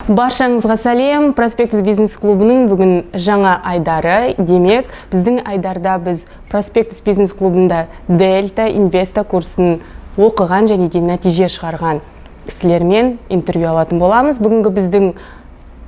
Баршаңызға сәлем! Проспектус бизнес клубының бүгін жаңа айдары. Демек, біздің айдарда біз Проспектус бизнес клубында Дельта Инвеста курсын оқыған және де нәтиже шығарған кісілермен интервью алатын боламыз. Бүгінгі біздің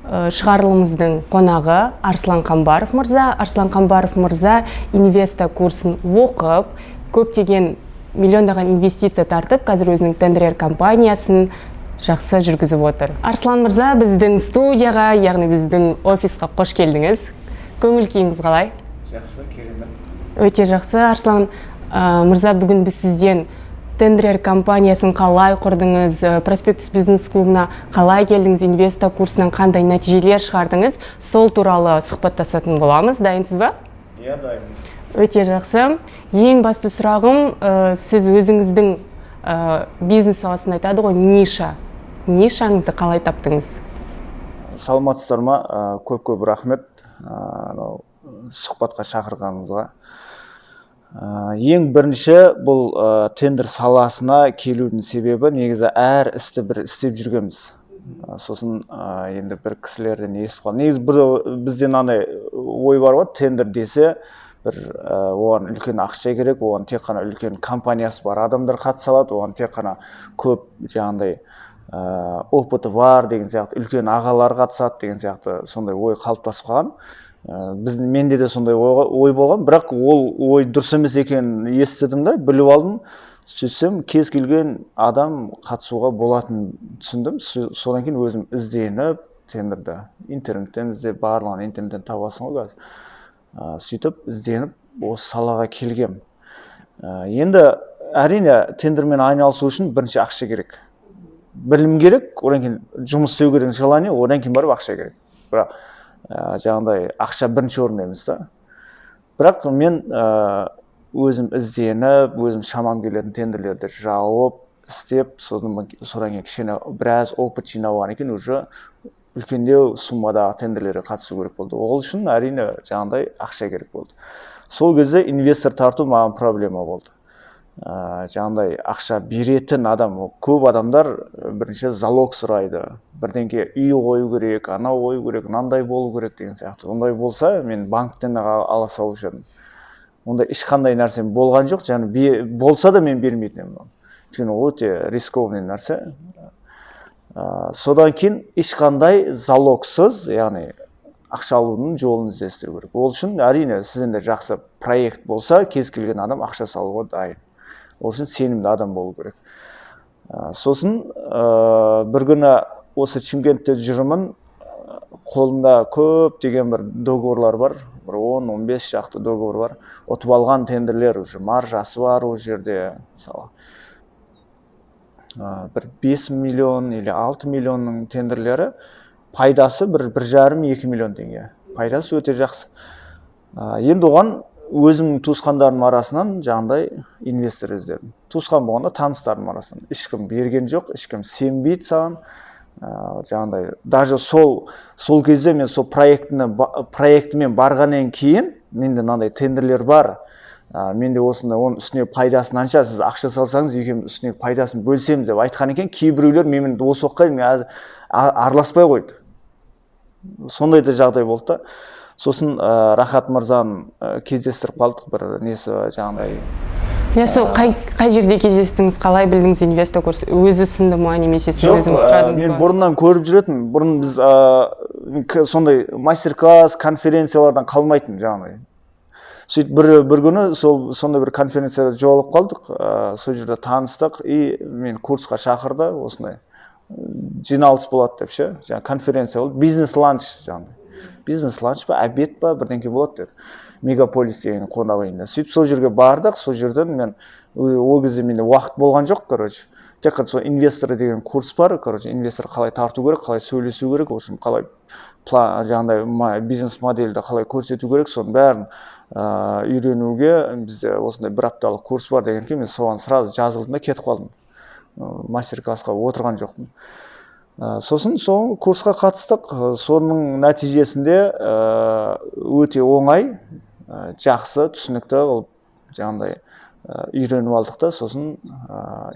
шығарылымыздың қонағы Арслан Қамбаров мырза. Арслан Қамбаров мырза Инвеста курсын оқып, көптеген миллиондаған инвестиция тартып, қазір өзінің Тендер компаниясын жақсы жүргізіп отыр. Арслан мырза, біздің студияға, яғни біздің офисқа қош келдіңіз. Көңіл күйіңіз қалай? Жақсы, керемет. Өте жақсы. Арслан мырза, бүгін біз сізден Тендер компаниясын қалай құрдыңыз, Проспектус бизнес клубына қалай келдіңіз, Инвеста курсынан қандай нәтижелер шығардыңыз, сол туралы сұхбаттасатын боламыз. Дайынсыз ба? Иә, дайынбыз. Өте жақсы. Ең басты сұрағым, сіз өзіңіздің бизнес саласында айтады ғой, ниша. Нишаңызды қалай таптыңыз? Саламатсыздар ма? Көп көп рахмет анау сұхбатқа шақырғаныңызға. Ең бірінші бұл тендер саласына келудің себебі, негізі әр істі бір істеп жүргенбіз. Сосын енді бір кісілерден естіп қалдым. Негізі бір бізде мынандай ой бар ғой: тендер десе, бір оған үлкен ақша керек, оған тек қана үлкен компаниясы бар адамдар қатыса алады, оған тек қана көп жаңағындай опыты бар деген сияқты үлкен ағалар қатысады деген сияқты сондай ой қалыптасып қалған. Біздің, менде де сондай ой болған, бірақ ол ой дұрыс емес екенін естідім да, біліп алдым. Сөйтсем, кез келген адам қатысуға болатынын түсіндім. Содан кейін өзім ізденіп, тендерді интернеттен іздеп, барлығын интернеттен табасың ғой қазір. Сөйтіп ізденіп, осы салаға келгем. Енді әрине, тендермен айналысу үшін бірінші ақша керек, білім керек, одан кейін жұмыс істеу керек, желание, одан кейін барып ақша керек. Бірақ жаңағыдай ақша бірінші орында емес та. Бірақ мен өзім ізденіп, өзім шамам келетін тендерлерді жауып істеп, содан кейін кішкене біраз опыт жинап алғаннан кейін уже үлкендеу суммадағы тендерлерге қатысу керек болды. Ол үшін, әрине, жаңағыдай ақша керек болды. Сол кезде инвестор тарту маған проблема болды. Жаңағыдай ақша беретін адам, көп адамдар бірінші залог сұрайды, бірдеңке, үй қою керек, анау қою керек, мынандай болу керек деген сияқты. Ондай болса, мен банктен ақ ала салушы едім. Ондай ешқандай нәрсем болған жоқ және болса да, мен бермейтін едім оны, өйткені ол өте рискованный нәрсе. Содан кейін ешқандай залогсыз, яғни ақша алудың жолын іздестіру керек. Ол үшін, әрине, сізде жақсы проект болса, кез келген адам ақша салуға дайын. Ол үшін сенімді адам болу керек. Сосын бір күні осы Шымкентте жүрмін, қолымда көптеген бір договорлар бар, бір 10-15 шақты договор бар, ұтып алған тендерлер, уже маржасы бар. Ол жерде, мысалы, бір 5 миллион или 6 миллионның тендерлері, пайдасы бір 1,5-2 миллион теңге, пайдасы өте жақсы. Енді оған өзімнің туысқандарым арасынан жаңағыдай инвестор іздедім. Туысқан болғанда, таныстарым арасынан. Ешкім берген жоқ, ешкім сенбейді саған. Жаңағыдай даже сол кезде мен сол проектімен барғаннан кейін, менде мынандай тендерлер бар, менде осындай, оның үстіне пайдасын қанша, сіз ақша салсаңыз, екеуміз үстіне пайдасын бөлісеміз деп айтқан екен, кейбіреулер менімен осы уақытқа дейін араласпай қойды. Сондай да жағдай болды да. Сосын Рахат мырзаны кездестіріп қалдық бір несі жаңағыдай. Иә, сол қай жерде кездестіңіз, қалай білдіңіз Инвесто курс? Өзі ұсынды ма немесе сіз Жоқ, өзіңіз сұрадыңыз мен ба? бұрыннан көріп жүретінмін. Бұрын біз сондай мастер класс, конференциялардан қалмайтынмын жаңағыдай. Сөйтіп бір күні сол сондай бір конференцияда жолығып қалдық, сол жерде таныстық, и мен курсқа шақырды. Осындай жиналыс болады деп ше, жаңағы конференция болды, бизнес ланч, жаңағыдай бизнес ланч па, обед па, бірдеңке болады деді, Мегаполис деген қонақ үйінде. Сөйтіп сол жерге бардық. Сол жерден мен ол кезде менде уақыт болған жоқ, короче, тек қана сол инвестор деген курс бар, короче, инвестор қалай тарту керек, қалай сөйлесу керек, в общем, қалай план, жаңағыдай бизнес модельді қалай көрсету керек, соның бәрін үйренуге бізде осындай бір апталық курс бар деген кейін, мен соған сразу жазылдым да, кетіп қалдым. Мастер классқа отырған жоқпын. Сосын сол курсқа қатыстық. Соның нәтижесінде өте оңай, жақсы, түсінікті қылып жаңағыдай Үйреніп алдық та, сосын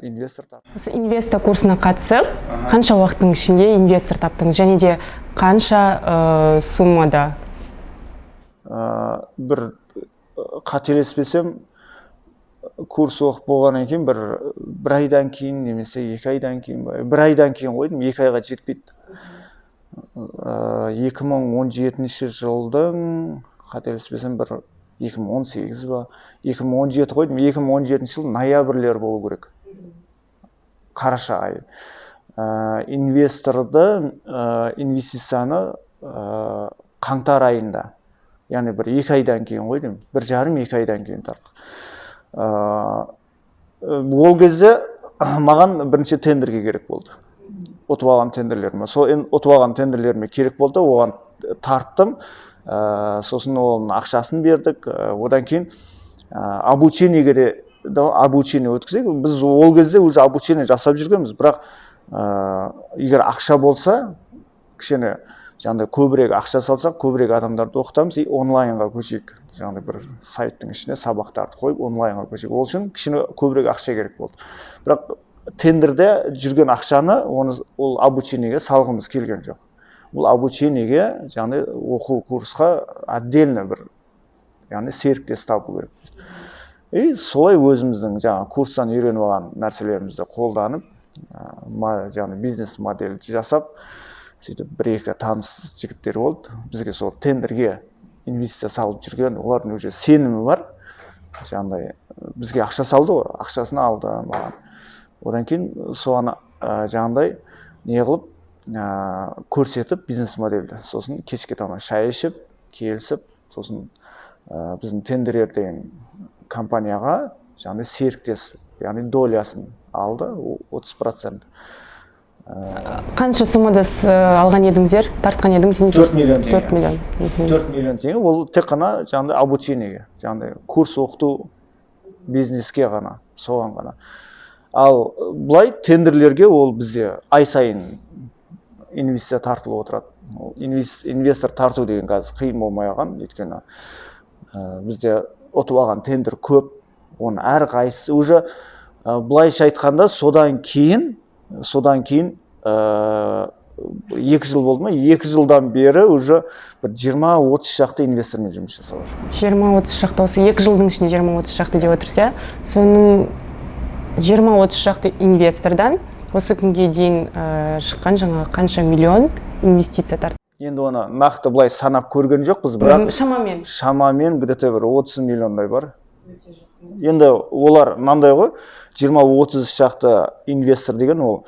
инвестор таптық. Осы Инвеста курсына қатысып, қанша уақыттың ішінде инвестор таптыңыз және де қанша суммада? Бір қателеспесем, курс оқып болғаннан кейін бір айдан кейін немесе 2 айдан кейін ба, бір айдан кейін қойдым, 2 айға жетпейді. 2017 жылдың, қателеспесем, бір 2018 ба, 2017 қойдым, 2017 жыл ноябрьлер болу керек, қараша айы. Инвесторды, инвестицияны қаңтар айында, яғни бір 2 айдан кейін ғой деймін, 1,5, 2 айдан кейін тарттық. Ол кезде маған бірінші тендерге керек болды, ұтып алған тендерлеріме, сол ұтып алған тендерлеріме керек болды, оған тарттым. Сосын оның ақшасын бердік. Одан кейін обучениеге де, обучение өткізейік. Біз ол кезде уже обучение жасап жүргенбіз, бірақ егер ақша болса, кішкене жаңағыдай көбірек ақша салсақ, көбірек адамдарды оқытамыз и онлайнға көшейік, жаңағыдай бір сайттың ішіне сабақтарды қойып, онлайнға көшейік. Ол үшін кішкене көбірек ақша керек болды, бірақ тендерде жүрген ақшаны, оны ол обучениеге салғымыз келген жоқ. Бұл обучениеге, жаңағыдай оқу курсқа отдельно бір, яғни серіктес табу керек. И солай өзіміздің жаңағы курстан үйреніп алған нәрселерімізді қолданып, жаңағы бизнес модель жасап, сөйтіп бір екі таныс жігіттер болды бізге сол тендерге инвестиция салып жүрген, олардың уже сенімі бар, жаңағыдай бізге ақша салды ғой, ақшасын алды маған. Одан кейін соған жаңағыдай не қылып, көрсетіп бизнес модельді, сосын кешке таман шай ішіп, келісіп, сосын біздің Тендерер деген компанияға жаңағыдай серіктес, яғни долясын алды, 30%. Қанша суммада алған едіңіздер, тартқан едіңіз? 4 миллион теңге. 4 миллион. 4 миллион теңге. Ол тек қана жаңағыдай обучениеге, жаңағыдай курс оқыту бизнеске ғана, соған ғана. Ал былай тендерлерге ол бізде ай сайын инвестиция тартылып отырады. Ол инвестор тарту деген қазір қиын болмай қалған, өйткені бізде ұтып алған тендер көп, оның әрқайсысы уже былайша айтқанда, содан кейін 2 жыл болды ма, 2 жылдан бері уже бір 20-30 шақты инвестормен жұмыс жасап жатырмын. 20-30 шақты, осы 2 жылдың ішінде 20-30 шақты деп отырсыз, иә? Соның 20-30 шақты инвестордан осы күнге дейін шыққан жаңағы қанша миллион инвестиция тартты? Енді оны нақты былай санап көрген жоқпыз, бірақ Шамамен. Шамамен где-то бір 30 миллиондай бар. Енді олар мынандай ғой, 20-30 шақты инвестор деген ол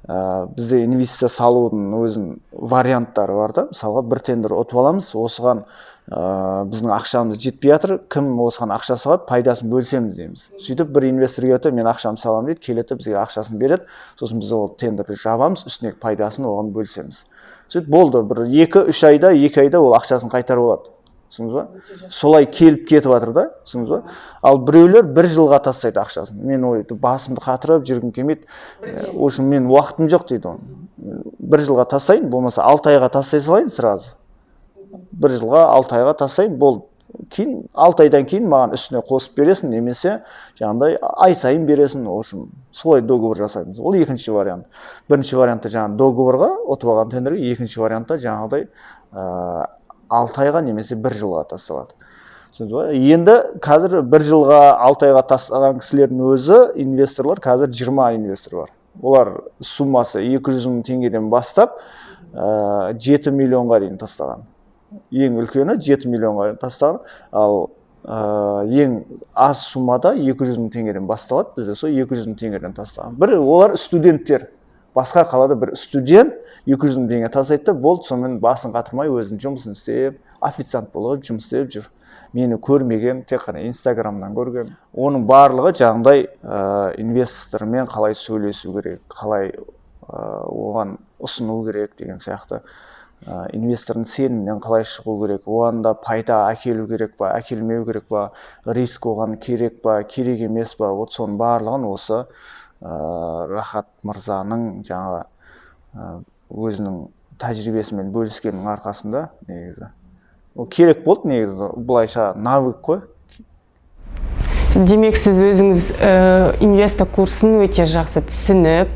бізде инвестиция салудың өзінің варианттары бар да. Мысалға, бір тендер ұтып аламыз, осыған біздің ақшамыз жетпей жатыр, кім осыған ақша салады, пайдасын бөлісеміз дейміз. Сөйтіп бір инвестор келеді, мен ақшамды саламын дейді, келеді де бізге ақшасын береді, сосын біз ол тендерді жабамыз, үстінегі пайдасын оған бөлісеміз. Сөйтіп болды, бір 2-3 айда, 2 айда ол ақшасын қайтарып алады, түсіндіңіз ба? Солай келіп кетіп жатыр да, түсіндіңіз ба? Ал біреулер бір жылға тастайды ақшасын. Мен ой, басымды қатырып жүргім келмейді, в общем, мен уақытым жоқ дейді. Оны бір жылға тастайын, болмаса 6 айға тастай салайын, сразу бір жылға, 6 айға тастайын, болды. Кейін 6 айдан кейін маған үстіне қосып бересің немесе жаңағыдай ай сайын бересің, в общем, солай договор жасаймыз. Ол екінші вариант. Бірінші вариантта жаңағы договорға, ұтып алған тендерге, екінші вариантта жаңағыдай 6 айға немесе бір жылға тасталады, түсіндіңіз ба? Енді қазір бір жылға, 6 айға тастаған кісілердің өзі инвесторлар, қазір 20 инвестор бар. Олар суммасы 200 мың теңгеден бастап 7 миллионға дейін тастаған. Ең үлкені 7 миллионға дейін тастаған. Ал ең аз суммада 200 мың теңгеден басталады бізде, сол 200 мың теңгеден тастаған. Бір олар студенттер, басқа қалада бір студент 200 мың теңге тастайды да, болды, сонымен басын қатырмай өзінің жұмысын істеп, официант болып жұмыс істеп жүр. Мені көрмеген, тек қана Инстаграмнан көрген. Оның барлығы жаңағыдай инвестормен қалай сөйлесу керек, қалай оған ұсыну керек деген сияқты, инвестордың сенімінен қалай шығу керек, оған да пайда әкелу керек па, әкелмеу керек па, риск оған керек па, керек емес па, вот соның барлығын осы Рахат мырзаның жаңағы өзінің тәжірибесімен бөліскеннің арқасында негізі ол керек болды. Негізі былайша навык қой. Демек, сіз өзіңіз инвесто курсын өте жақсы түсініп,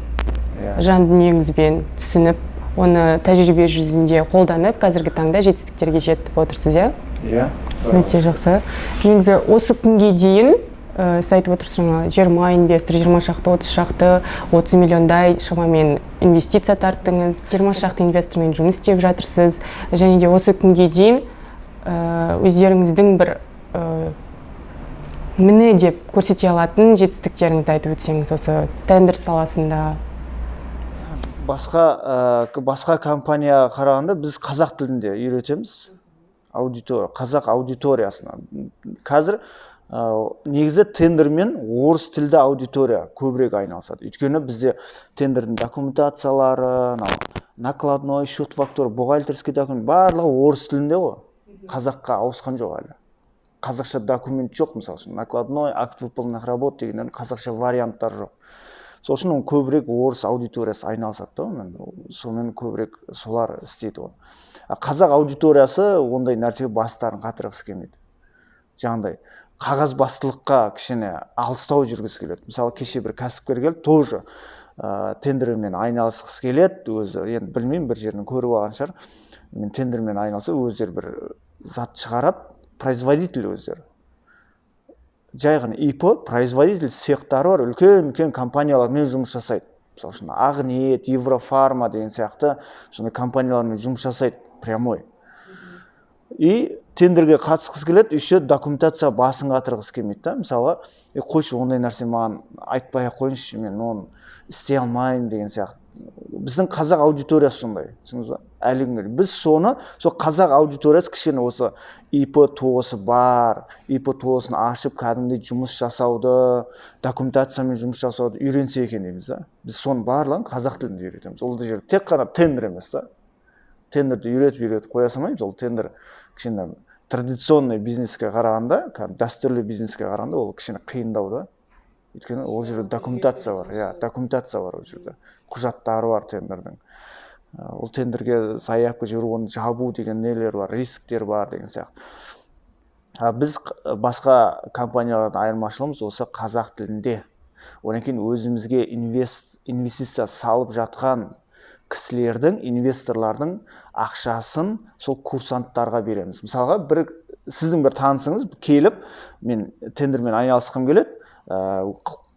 жан дүниеңізбен түсініп, оны тәжірибе жүзінде қолданып, қазіргі таңда жетістіктерге жетіп отырсыз, иә? Иә. Өте жақсы. Негізі осы күнге дейін, сіз айтып отырсыз, жаңа 20 инвестор, 20 шақты, 30 шақты, 30 миллиондай шамамен инвестиция тарттыңыз, 20 шақты инвестормен жұмыс істеп жатырсыз. Және де осы күнге дейін өздеріңіздің бір міне деп көрсете алатын жетістіктеріңізді айтып өтсеңіз осы тендер саласында. Басқа компанияға қарағанда біз қазақ тілінде үйретеміз аудитория, қазақ аудиториясына. Қазір негізі тендермен орыс тілді аудитория көбірек айналысады, өйткені бізде тендердің документациялары, анау накладной, счет фактура, бухгалтерский документ, барлығы орыс тілінде ғой, қазаққа ауысқан жоқ әлі. Қазақша документ жоқ. Мысалы үшін, накладной, акт выполненных работ дегендердің қазақша варианттары жоқ. Сол үшін оны көбірек орыс аудиториясы айналысады да онымен, сонымен көбірек солар істейді оны. А қазақ аудиториясы ондай нәрсеге бастарын қатырғысы келмейді, жаңағыдай қағазбастылыққа кішкене алыстау жүргісі келеді. Мысалы, кеше бір кәсіпкер келді, тоже тендермен айналысқысы келеді өзі, енді білмеймін, бір жерінен көріп алған шығар, мен тендермен айналыса, өздері бір зат шығарады, производитель өздері, жай ғана ИП, производитель, цехтары бар, үлкен үлкен компаниялармен жұмыс жасайды. Мысалы үшін, Ақниет, Еврофарма деген сияқты сондай компаниялармен жұмыс жасайды прямой. И тендерге қатысқысы келеді, еще документация басын қатырғысы келмейді да. Мысалға, е, қойшы, ондай нәрсе маған айтпай ақ қойыңызшы, мен оны істей алмаймын деген сияқты. Біздің қазақ аудиториясы сондай, түсіндіңіз ба? Әлі күнге дейін біз соны, сол қазақ аудиториясы кішкене осы ИП ТОО-сы бар, ИП ТОО-сын ашып, кәдімгідей жұмыс жасауды, документациямен жұмыс жасауды үйренсе екен дейміз да. Біз соның барлығын қазақ тілінде үйретеміз. Ол жерде тек қана тендер емес та, тендерді үйретіп үйретіп қоя салмаймыз. Ол тендер кішкене традиционный бизнеске қарағанда, кәдімгі дәстүрлі бизнеске қарағанда ол кішкене қиындау да, өйткені ол жерде документация бар, иә, документация бар, ол жерде құжаттары бар тендердің. Ол тендерге заявка жіберу, оны жабу деген нелер бар, рисктер бар деген сияқты. А біз басқа компаниялардан айырмашылығымыз осы қазақ тілінде. Одан кейін өзімізге инвестиция салып жатқан кісілердің, инвесторлардың ақшасын сол курсанттарға береміз. Мысалға, бір сіздің бір танысыңыз келіп, мен тендермен айналысқым келеді,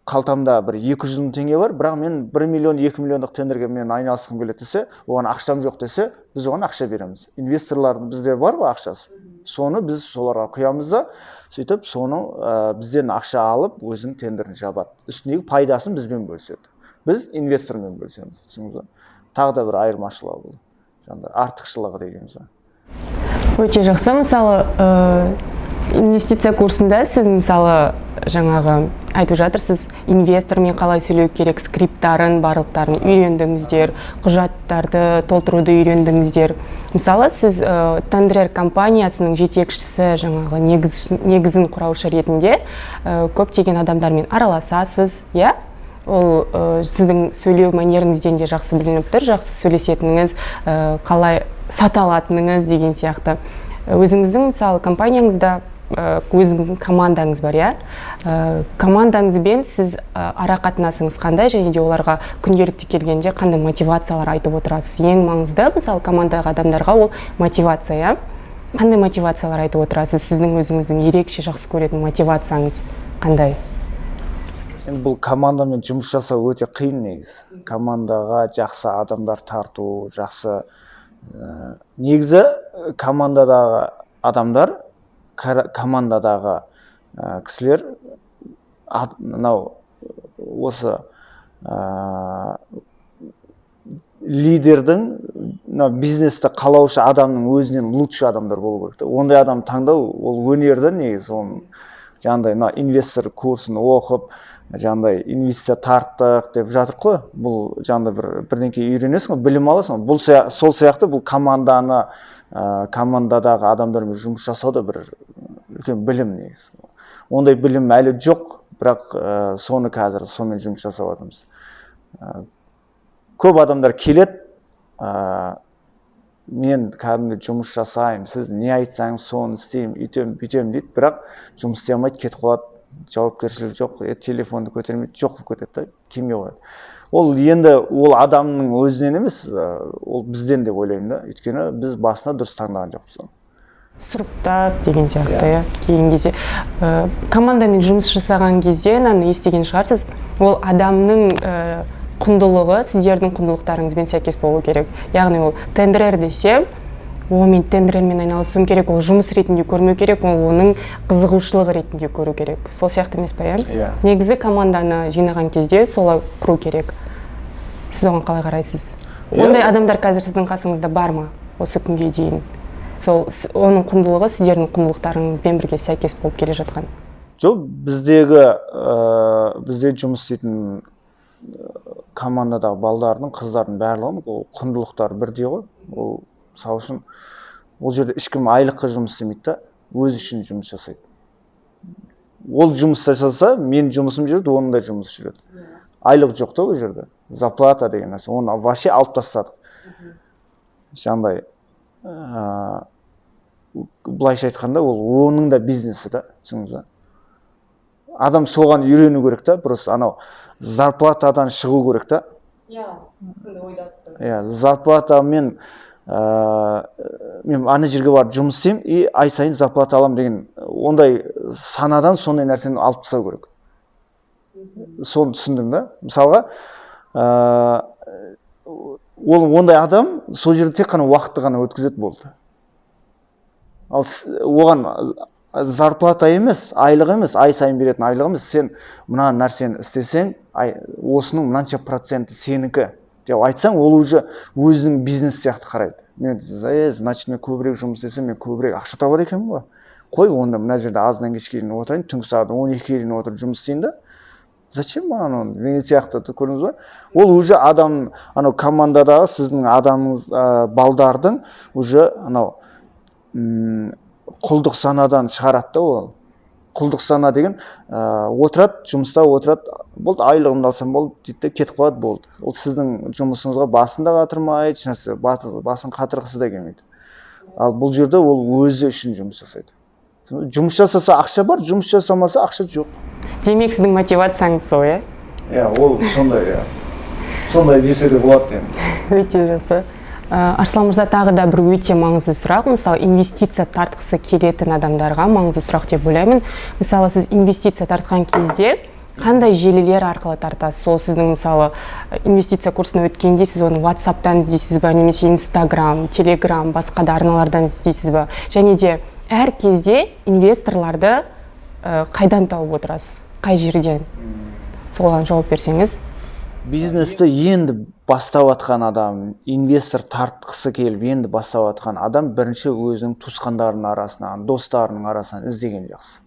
қалтамда бір 200 мың теңге бар, бірақ мен 1 миллион, 2 миллиондық тендерге мен айналысқым келеді десе, оған ақшам жоқ десе, біз оған ақша береміз. Инвесторлардың бізде бар ғой ақшасы, соны біз соларға құямыз да, сөйтіп соны бізден ақша алып, өзінің тендерін жабады, үстіндегі пайдасын бізбен бөліседі, біз инвестормен бөлісеміз, түсіндіңіз ба? Тағы да бір айырмашылығы бұл, жаңағыдай артықшылығы дегеніміз ғой. Өте жақсы. Мысалы, инвестиция курсында сіз, мысалы, жаңағы айтып жатырсыз, инвестормен қалай сөйлеу керек, скрипттарын барлықтарын үйрендіңіздер, құжаттарды толтыруды үйрендіңіздер. Мысалы, сіз Тендер компаниясының жетекшісі, жаңағы негізін құраушы ретінде көптеген адамдармен араласасыз, иә? Ол сіздің сөйлеу мәнеріңізден де жақсы білініп тұр, жақсы сөйлесетініңіз, қалай сата алатыныңыз деген сияқты. Өзіңіздің, мысалы, компанияңызда өзіңіздің командаңыз бар, иә? Командаңызбен сіз ара қатынасыңыз қандай және де оларға күнделікті келгенде қандай мотивациялар айтып отырасыз? Ең маңызды, мысалы, командадағы адамдарға ол мотивация, иә? Қандай мотивациялар айтып отырасыз? Сіздің өзіңіздің ерекше жақсы көретін мотивацияңыз қандай? Енді бұл командамен жұмыс жасау өте қиын негізі. Командаға жақсы адамдар тарту, жақсы, негізі командадағы адамдар, командадағы кісілер, мынау осы лидердің, мына бизнесті қалаушы адамның өзінен лучше адамдар болу керек та. Ондай адам таңдау ол өнер да негізі. Оны жаңағыдай мына инвестор курсын оқып, жаңағыдай инвестиция тарттық деп жатырық қой, бұл жаңағыдай бір бірдеңке үйренесің ғой, білім аласың ғой. Бұл сол сияқты бұл команданы, командадағы адамдармен жұмыс жасау да бір үлкен білім негізі. Ондай білім әлі жоқ, бірақ соны қазір сонымен жұмыс жасап жатырмыз. Көп адамдар келеді, мен кәдімгі жұмыс жасаймын, сіз не айтсаңыз соны істеймін, үйтемін, бүйтемін дейді, бірақ жұмыс істей алмайды, кетіп қалады. Жауапкершілік жоқ, телефонды көтермейді, жоқ болып кетеді да, келмей қояды. Ол енді ол адамның өзінен емес, ол бізден деп ойлаймын да, өйткені біз басында дұрыс таңдаған жоқпыз оны. Сұрыптап деген сияқты, иә. Келген кезде командамен жұмыс жасаған кезде мынаны естіген шығарсыз: ол адамның құндылығы сіздердің құндылықтарыңызбен сәйкес болу керек. Яғни ол тендер десе, о, мен тендермен айналысуым керек, ол жұмыс ретінде көрмеу керек, ол оның қызығушылығы ретінде көру керек. Сол сияқты емес па, иә? Иә. Негізі команданы жинаған кезде солай құру керек. Сіз оған қалай қарайсыз? Иә. Ондай адамдар қазір сіздің қасыңызда бар ма осы күнге дейін, сол оның құндылығы сіздердің құндылықтарыңызбен бірге сәйкес болып келе жатқан? Жоқ, біздегі бізде жұмыс істейтін командадағы балдардың, қыздардың барлығының ол құндылықтары бірдей ғой. Ол, мысалы үшін, ол жерде ешкім айлыққа жұмыс істемейді да, өзі үшін жұмыс жасайды. Ол жұмыс жасаса, менің жұмысым жүреді, оның да жұмысы жүреді. Айлық жоқ та ол жерде, зарплата деген нәрсе, оны вообще алып тастадық. Жаңағыдай, былайша айтқанда, ол оның да бизнесі да, түсіндіңіз ба? Адам соған үйрену керек та, просто анау зарплатадан шығу керек та. Иә, сондай ойда. Иә, зарплатамен мен ана жерге барып жұмыс істеймін и ай сайын зарплата аламын деген ондай санадан, сондай нәрсені алып тастау керек. Соны түсіндім да. Мысалға, ол ондай адам сол жерде тек қана уақытты ғана өткізеді, болды. Ал оған зарплата емес, айлық емес, ай сайын беретін айлық емес, сен мына нәрсені істесең, ай, осының мынанша проценті сенікі деп айтсаң, ол уже өзінің бизнес сияқты қарайды. Мен значит, мен көбірек жұмыс істесем, мен көбірек ақша табады екенмін ғой, қой, онда мына жерде азаннан кешке дейін отырайын, түнгі сағат 12-ге дейін отырып жұмыс істейін да, зачем маған оны деген сияқты. Көрдіңіз ба, ол уже адам, анау командадағы сіздің адамыңыз, балдардың уже анау құлдық санадан шығарады да. Ол құлдық сана деген отырады, жұмыста отырады, болды, айлығымды алсам болды дейді де, кетіп қалады, болды. Ол сіздің жұмысыңызға басын да қатырмайды, ешнәрсе басын қатырғысы да келмейді. Ал бұл жерде ол өзі үшін жұмыс жасайды. Жұмыс жасаса, ақша бар, жұмыс жасамаса, ақша жоқ. Демек, сіздің мотивацияңыз сол, иә? Иә, ол сондай, иә, сондай десе де болады енді. Өте жақсы. Арслан мырза, тағы да бір өте маңызды сұрақ. Мысалы, инвестиция тартқысы келетін адамдарға маңызды сұрақ деп ойлаймын. Мысалы, сіз инвестиция тартқан кезде қандай желілер арқылы тартасыз? Ол сіздің, мысалы, инвестиция курсына өткенде сіз оны WhatsAppтан іздейсіз ба немесе Инстаграм, Телеграм, басқа да арналардан іздейсіз ба? Және де әр кезде инвесторларды қайдан тауып отырасыз, қай жерден? Соған жауап берсеңіз. Бизнесті енді бастап жатқан адам, инвестор тартқысы келіп енді бастап жатқан адам бірінші өзінің туысқандарының арасынан, достарының арасынан іздеген жақсы.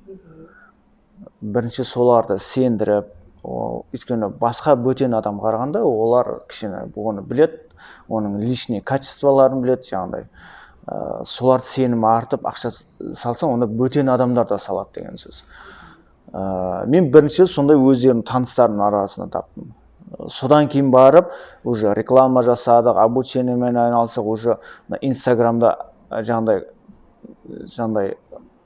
Бірінші соларды сендіріп, ол, өйткені басқа бөтен адам қарағанда олар кішкене оны біледі, оның личный качестволарын біледі жаңағыдай. Соларды сенімі артып ақша салсаң, онда бөтен адамдар да салады деген сөз. Мен бірінші сондай өздерінің таныстарымның арасынан таптым. Содан кейін барып уже реклама жасадық, обучениемен айналыстық. Уже мына Инстаграмда жаңағыдай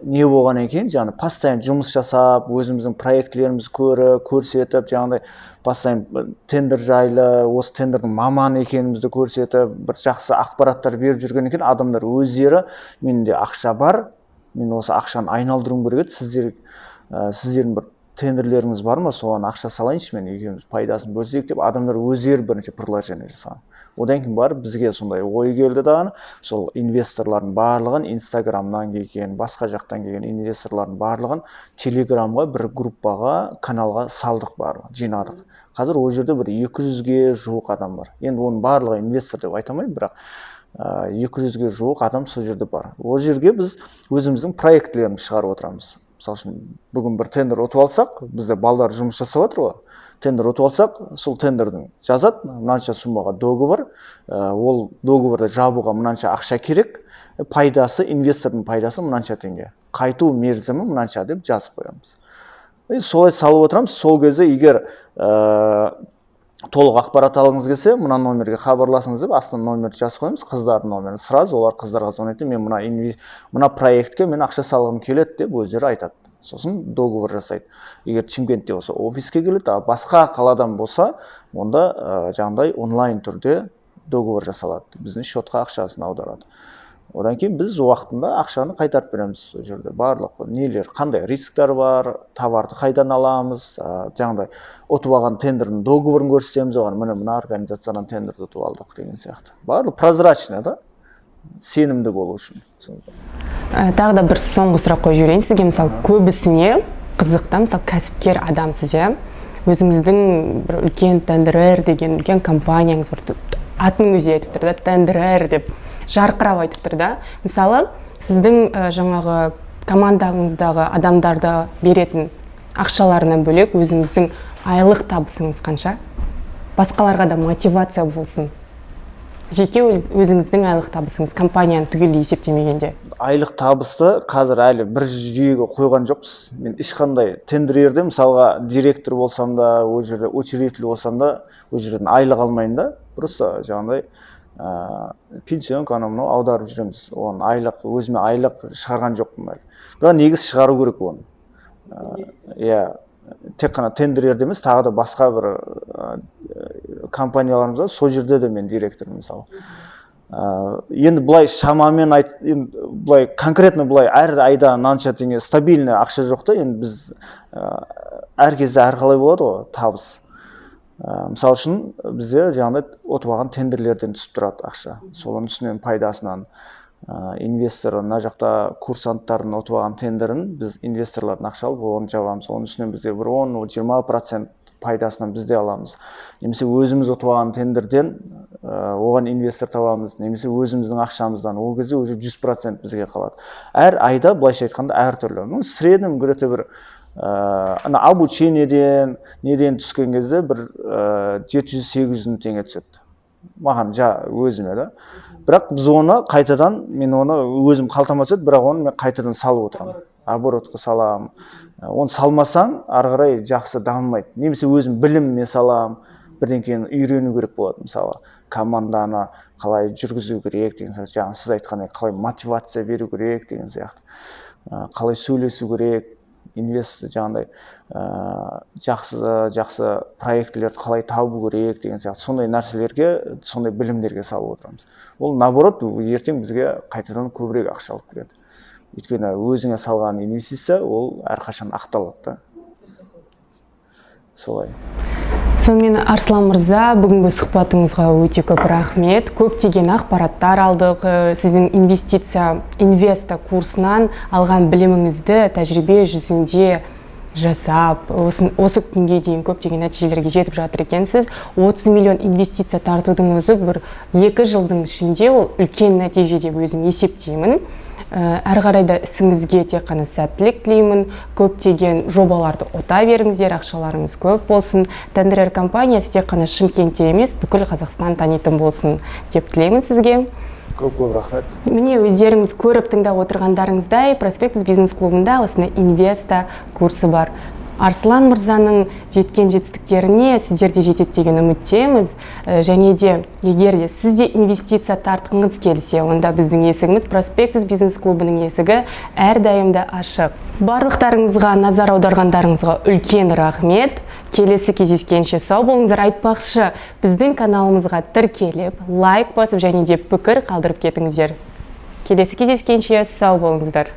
не болғаннан кейін, жаңағы постоянно жұмыс жасап, өзіміздің проектілерімізді көріп, көрсетіп, жаңағыдай постоянно тендер жайлы, осы тендердің маманы екенімізді көрсетіп, бір жақсы ақпараттар беріп жүргеннен кейін адамдар өздері: «Менде ақша бар, мен осы ақшаны айналдыруым керек еді, сіздердің бір тендерлеріңіз бар ма, соған ақша салайыншы, мен, екеуміз пайдасын бөлсек», — деп адамдар өздері бірінші предложение жасаған. Одан кейін барып бізге сондай ой келді дағы, сол инвесторлардың барлығын, Инстаграмнан келген, басқа жақтан келген инвесторлардың барлығын Телеграмға бір группаға, каналға салдық, барлығын жинадық. Қазір ол жерде бір 200-ге жуық адам бар. Енді оның барлығы инвестор деп айта алмаймын, бірақ 200-ге жуық адам сол жерде бар. Ол жерге біз өзіміздің проектілерімізді шығарып отырамыз. Мысалы үшін, бүгін бір тендер ұтып алсақ, бізде балдар жұмыс жасап жатыр ғой, тендер ұтып алсақ, сол тендердің жазады: мынанша суммаға договор, ол договорды жабуға мынанша ақша керек, пайдасы, инвестордың пайдасы мынанша теңге, қайту мерзімі мынанша деп жазып қоямыз. И солай салып отырамыз. Сол кезде егер толық ақпарат алғыңыз келсе, мына номерге хабарласыңыз деп астына номерді жазып қоямыз, қыздардың номерін. Сразу олар қыздарға звондайды: «Мен мына проектке мен ақша салғым келеді», — деп өздері айтады. Сосын договор жасайды. Егер Шымкентте болса, офиске келеді, а басқа қаладан болса, онда жаңағыдай онлайн түрде договор жасалады, біздің счетқа ақшасын аударады. Одан кейін біз уақытында ақшаны қайтарып береміз. Сол жерде барлық нелер, қандай рисктер бар, товарды қайдан аламыз, жаңағыдай ұтып алған тендердің договорын көрсетеміз оған: міне, мына организациядан тендерді ұтып алдық деген сияқты. Барлығы прозрачно да, сенімді болу үшін. Тағы да бір соңғы сұрақ қойып жіберейін сізге. Мысалы, көбісіне қызық та. Мысалы, кәсіпкер адамсыз, иә, өзіңіздің бір үлкен Тендерер деген үлкен компанияңыз бар. Атының өзі айтып тұр да, Тендерер деп жарқырап айтып тұр да. Мысалы, сіздің жаңағы командаңыздағы адамдарды беретін ақшаларынан бөлек өзіңіздің айлық табысыңыз қанша? Басқаларға да мотивация болсын. Жеке өзіңіздің айлық табысыңыз, компанияны түгелдей есептемегенде. Айлық табысты қазір әлі бір жүйеге қойған жоқпыз. Мен ешқандай Тендерерде, мысалға, директор болсам да, ол жерде учредитель болсам да, ол жерден айлық алмаймын да. Просто жаңағыдай пенсионка, анау мынау аударып жүреміз. Оған айлық, өзіме айлық шығарған жоқпын әлі, бірақ негізі шығару керек оны. Иә, тек қана Тендерерде емес, тағы да басқа бір компанияларымыз бар, сол жерде де мен директормын, мысалы. Енді былай шамамен айт, енді былай конкретно былай әр айда мынанша теңге стабильный ақша жоқ та. Енді біз әр кезде әрқалай болады ғой табыс. Мысалы үшін, бізде жаңағыдай ұтып алған тендерлерден түсіп тұрады ақша, соның үстінен пайдасынан. Инвестор мына жақта курсанттардың ұтып алған тендерін біз инвесторлардан ақша алып, оны жабамыз. Оның үстінен бізде бір 10-20% пайдасынан біз де аламыз. Немесе өзіміз ұтып алған тендерден оған инвестор табамыз, немесе өзіміздің ақшамыздан, ол кезде уже 100% бізге қалады. Әр айда, былайша айтқанда, әртүрлі. Ну, в среднем где то бір ана обучениеден, неден түскен кезде бір 700-800 мың теңге түседі маған, жа өзіме да. Бірақ біз оны қайтадан, мен оны өзім қалтама түседі, бірақ оны мен қайтадан салып отырамын, оборотқа саламын. Оны салмасаң, ары қарай жақсы дамымайды. Немесе өзім біліміме саламын, бірдеңкені үйрену керек болады. Мысалы, команданы қалай жүргізу керек деген сияқты, жаңа сіз айтқандай, қалай мотивация беру керек деген сияқты, қалай сөйлесу керек, инвест жаңағыдай жақсы жақсы проектілерді қалай табу керек деген сияқты, сондай нәрселерге, сондай білімдерге салып отырамыз. Ол, наоборот, ертең бізге қайтадан көбірек ақша алып келеді, өйткені өзіңе салған инвестиция ол әрқашан ақталады да, солай. Сонымен, Арслан мырза, бүгінгі сұхбатыңызға өте көп рахмет. Көптеген ақпараттар алдық. Сіздің инвестиция инвеста курсынан алған біліміңізді тәжірибе жүзінде жасап, осы күнге дейін көптеген нәтижелерге жетіп жатыр екенсіз. 30 миллион инвестиция тартудың өзі бір 2 жылдың ішінде ол үлкен нәтиже деп өзім есептеймін. Әрі қарай да ісіңізге тек қана сәттілік тілеймін. Көптеген жобаларды ұта беріңіздер, ақшаларыңыз көп болсын. Тендерер компаниясы тек қана Шымкентте емес, бүкіл Қазақстан танитын болсын деп тілеймін сізге. Көп көп рахмет. Міне, өздеріңіз көріп, тыңдап отырғандарыңыздай, Проспектус бизнес клубында осындай инвеста курсы бар. Арслан мырзаның жеткен жетістіктеріне сіздер де жетеді деген үміттеміз. Және де егер де сіз де инвестиция тартқыңыз келсе, онда біздің есігіміз, Проспектус бизнес клубының есігі әрдайым да ашық. Барлықтарыңызға назар аударғандарыңызға үлкен рахмет. Келесі кездескенше сау болыңыздар. Айтпақшы, біздің каналымызға тіркеліп, лайк басып және де пікір қалдырып кетіңіздер. Келесі кездескенше сау болыңыздар.